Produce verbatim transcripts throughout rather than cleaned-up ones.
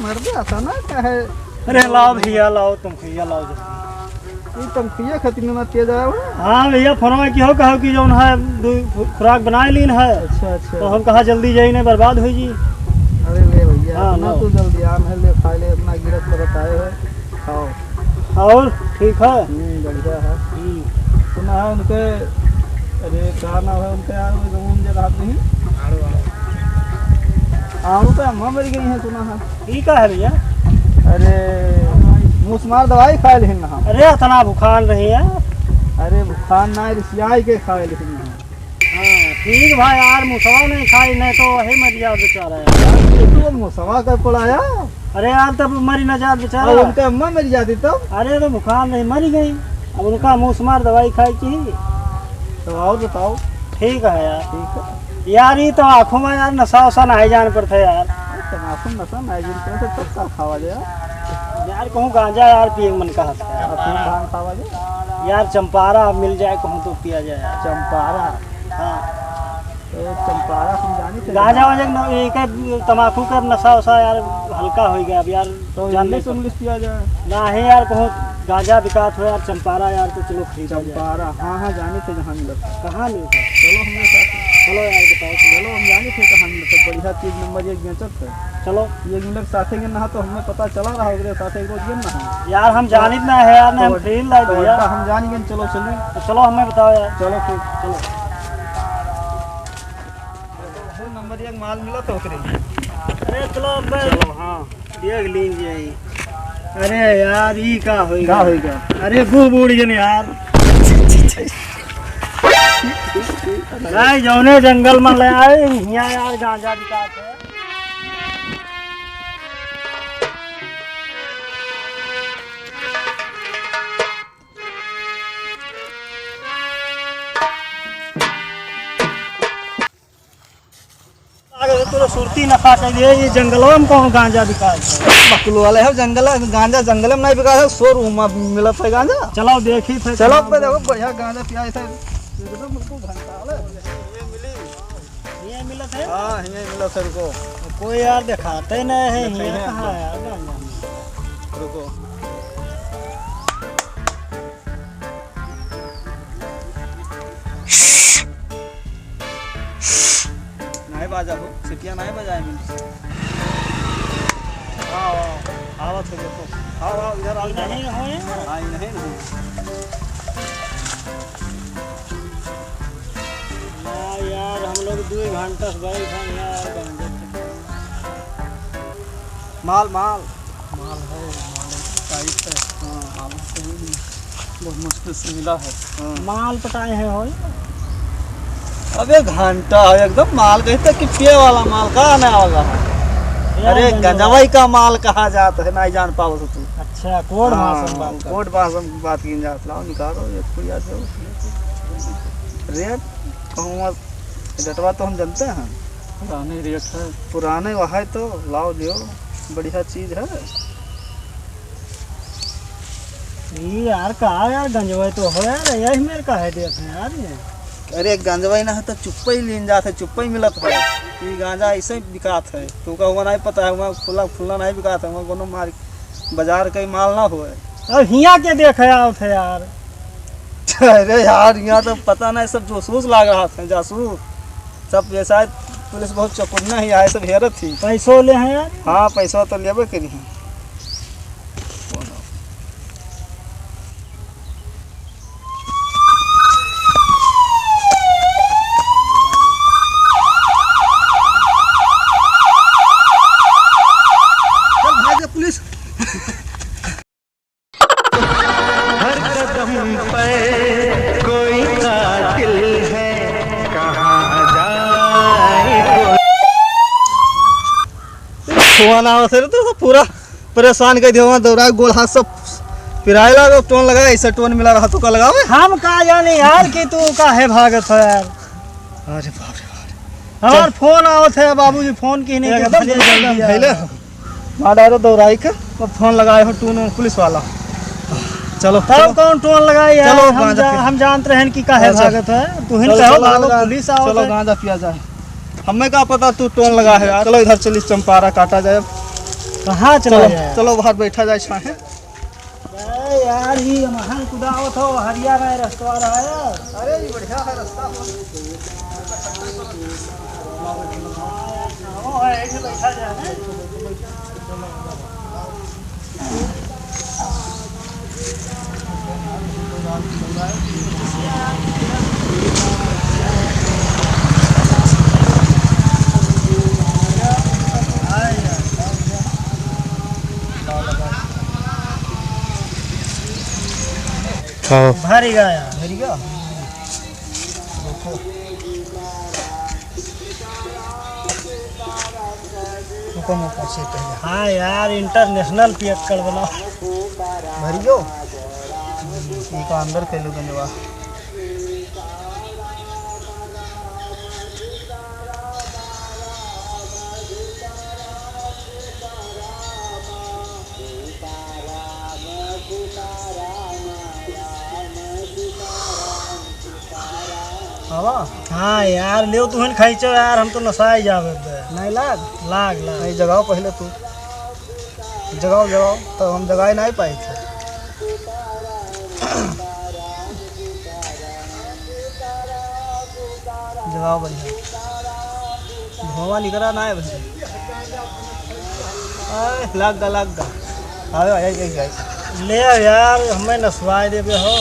मर्दे, अतना काहे? अरे लाओ भइया, लाओ तनखुइया लाओ जल्दी। ई तनखुइया खातिर ना पिया जाए हो? हाँ भइया, फोनवा किहो, कहो कि जौन है दू खुराक बनाइ लीन है। अच्छा, अच्छा। तो हम कहा जल्दी जाई, नहीं बर्बाद होइ जी। अरे ले भइया, हाँ, अतना लाओ। तू जल्दी आन है, ले खाइ ले, अपना गिरत लगत आए है, खाओ। और ठीक है? हम्म, बढ़िया है। हम्म। सुना है उनके, अरे का नाम है उनके यार, वो जौन जे रहत नहीं? आड़ू, आड़ू। आड़ू का अम्मा मर गई है सुना है। ई का है भइया? अरे, मुसमार दवाई खाए लेहिन ना हम। अरे, अतना भुखान रही है। अरे, भुखान ना, रिसियाई के खाए लेहिन ना हम। हाँ, ठीक बा यार, मुसवा नहीं खाई, नहीं तो वही मर जात बेचारा यार। अरे, तू मुसवा का पड़ाया? अरे यार, तब मरी ना जात बेचारा। अब उनका अम्मा मर जाती तब? अरे, तो भुखान नहीं, मरी गई। अब उनका मुसमार दवाई खाई की। तो और बताओ। ठीक है यार। ठीक है। यार, ई तो आँखों में यार नशा वशा नाहीं जान पड़त है यार। अरे, तमाकू नशा नाहीं जान पड़त है, तब का खावा जाए? यार, कहूँ गांजा यार पिए मन कहत है। अफीम भांग खावा जाए? यार, चंपारा मिल जाए कहूँ तो पिया जाए यार। चंपारा? हाँ। तो चंपारा हम जानी थे। गांजा वांजा के न-, ये का तमाकू का नशा वशा यार हल्का होइ गया अब यार। तो जान इंग्लिश, ले तो। इंग्लिश पिया जाए। नाहीं यार, कहूँ गांजा बिकात हो यार, चंपारा यार, तो चलो खरीदा जाए। चंपारा, हाँ, हाँ, जानी थे जहाँ मिलत है। कहाँ मिलत है? चलो हमरे साथ। चलो यार, बताओ तो। चलो, हम जानी थे कहाँ मिलत है, बढ़िया चीज नंबर एक बेचत है। चलो। ये मिलत साथे के नहा तो हमें पता चला रहा, ओकरे साथे रोज के नहा। यार, हम जानित ना है यार, ने हम तो फ्री लाई तो दिया। हम जानी गए, चलो चली। तो चलो, हमें बताओ यार। चलो फिर। चलो। नंबर एक माल मिला तो ओकरे। अरे चलो अब। चलो, हाँ। देख लीजिए। अरे यार, ई का होई का गया? होई गया? अरे, गु बूढ़ गन यार। भाई, जौने जंगल में ले आए, हियाँ यार गांजा बिकात है। अगर तोरा सुरती नखा के लिए, ये जंगलवा में कौन गांजा बिकात है? बकुल वाले हो, जंगल, गांजा जंगल में नहीं बिकात है, शोरूम में मिलत है गांजा। चलो देखी थे। चलो पे देखो, बढ़िया गांजा पिया थे। एकदम हमको घंटा वाला। ये मिलत है? हाँ, ये मिलत है, रुको। कोई यार देखाते नहीं है, देखते हियाँ हैं। कहाँ है यार गांजा? रुको। नाहीं बाजा हो, सिटिया नाहीं बजाए मिल। आओ, आओ, आवत हो, देखो। आओ, आओ, इधर आओ, इधर। नहीं हो यार। हाँ, नहीं हो। हाँ यार, हम लोग दो घंटा से बैठे हैं यार, गांजा। माल, माल। माल है, माल टाइट है। हाँ। माल सही में बहुत मुश्किल से मिला है। हाँ। माल पटाए हैं हो। अबे घंटा है एकदम, माल कहते कि पिए वाला माल का आने वाला है। अरे, गंजवाई का माल कहा जात है, नहीं जान पावत हो तू। अच्छा, कोड भाषा में बात कर। कोड भाषा में बात की जात। लाओ, निकालो, एक कोई आ जाओ। रेट कहूँ, रेटवा तो हम जानते हैं। पुराने रेट है। पुराने वहाय तो लाओ दियो, बढ़िया चीज है। ई यार का यार, गंजवा तो हो यार, यही मेर का है देत है यार ये। अरे गंजवा ही ना है तो चुप्पा ही लीन जात है, चुप्पा ही मिलत है। ई गांजा ऐसे ही बिकात है, तू का हुआ नहीं पता है, वहाँ खुला खुला नहीं बिकात है, वहाँ कोनो मार बाजार का ही माल ना होए। अब हियाँ के देखे आवत है यार। अरे यार, यहाँ तो पता नहीं, सब जासूस लाग रहा था, जासूस। सब ये शायद पुलिस बहुत चौकन्ना ही आए, सब हेरत ही। पैसो ले हैं यार। हाँ, पैसा तो लेबे करी हैं। चल भाग जा पुलिस। हर कदम पर कोई कातिल है, कहाँ जाए कोई। फोन आवत है रे, तो पूरा परेशान कर दिया, वहाँ दौड़ा, गोड़ हाथ सब पिराए लागो, टोन लगा, ऐसा टोन मिला रहा तो का लगावे? हम का जाने यार कि तू काहे भागत हो यार। अरे बाप रे बाप। हमार चल। फोन आवत है बाबूजी, फोन की नहीं एकदम खाली एकदम जल्दी आ। भैले हो। मार डालो दौड़ाई के, अब फोन लगाए हो टून पुलिस वाला। चलो, तब चलो। कौन टोन लगाए यार? चलो, हम गांजा जा-, पी। हम जानत रहन कि काहे चलो, चलो। भागत है। तू ही चलो, कहो चलो, भागो, गांजा, पुलिस आवत चलो, है। गांजा पिया जाए। हमें का पता तू टोन लगा है यार। चलो इधर चली, चंपारा काटा जाए अब। कहाँ चला चलो, जाए? चलो बाहर बैठा जाए छाहे। अरे यार, ये महान कुदावत हो, हरिया में रास्ता रहा है। अरे, ये बढ़िया है रास्ता। वो है, ऐसे बैठा जाए। हाँ। भर गया, भर गया। देखो। रुको, मैं पूछे पहले। हाँ यार, international पियक्कड़ बनाओ। भरियो? ई का अंदर कैलू गंजवा। आवा? हाँ यार, लेव तुहन खाइचो यार, हम तो नसाए जावे बे। नहीं लाग? लाग, लाग। नहीं, जगाओ पहले तू। जगाओ, जगाओ, तब हम जगाए नहीं पाए थे। जगाओ बढ़िया। धुआं निकला ना है बढ़िया। आए, लाग गा, लाग गा। आवे, आए, आए, आए। ले यार, हमें नसवाए देबे हो।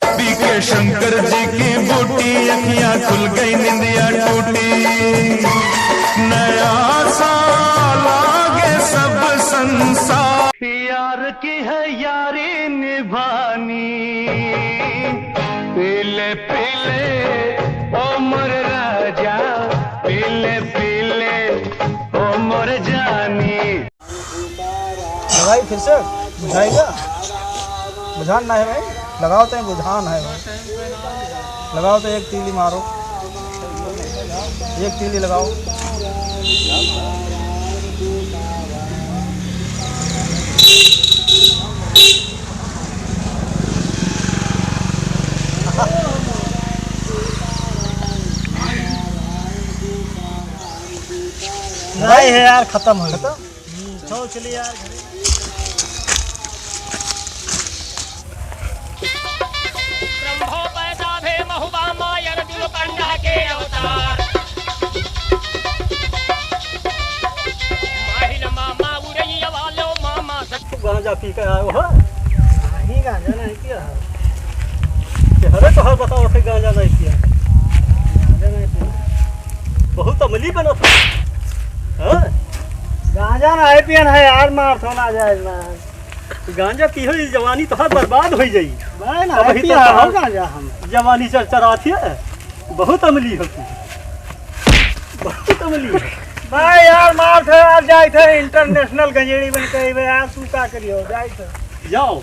पी के शंकर जी की बूटी, अखियां खुल गई, निंदिया टूटी। नया साल आगे सब संसार। यार की है यारी निभानी। पीले पीले ओ मोर राजा, पीले पीले ओ मोर जानी। लगाई फिर से, बुझाई क्या? बुझान ना है भाई, लगाओ तो बुझान है भाई, लगाओ तो एक तीली मारो, एक तीली लगाओ। नहीं है यार, खत्म हो गया। खत्म? हम्म, चलो, चलिए यार, घरे। ब्रह्मो पैदा भे महुआ मायर दुलकंडा के अवतार। माहिन मामा उरैया वालो मामा सच। गांजा पी के आयो हो? नहीं, गांजा नहीं पिया है। चेहरे तो हर बताओ कि गांजा नहीं पिया। गांजा नहीं पिया। बहुत अमली बनत है। हाँ? गांजा ना है पियन है यार, मार थो ना जाए ना। गांजा पीहो, ये जवानी तोहार बर्बाद होई जाई। भाई ना अब है अभी पिया तो है तोहार गांजा हम। जवानी चरचरात है, बहुत अमली हो तू, बहुत अमली हो। भाई यार, मार थे यार, जाए थे international गंजेड़ी बन के अइबे यार, तू का करियो, जाए थे। जाओ।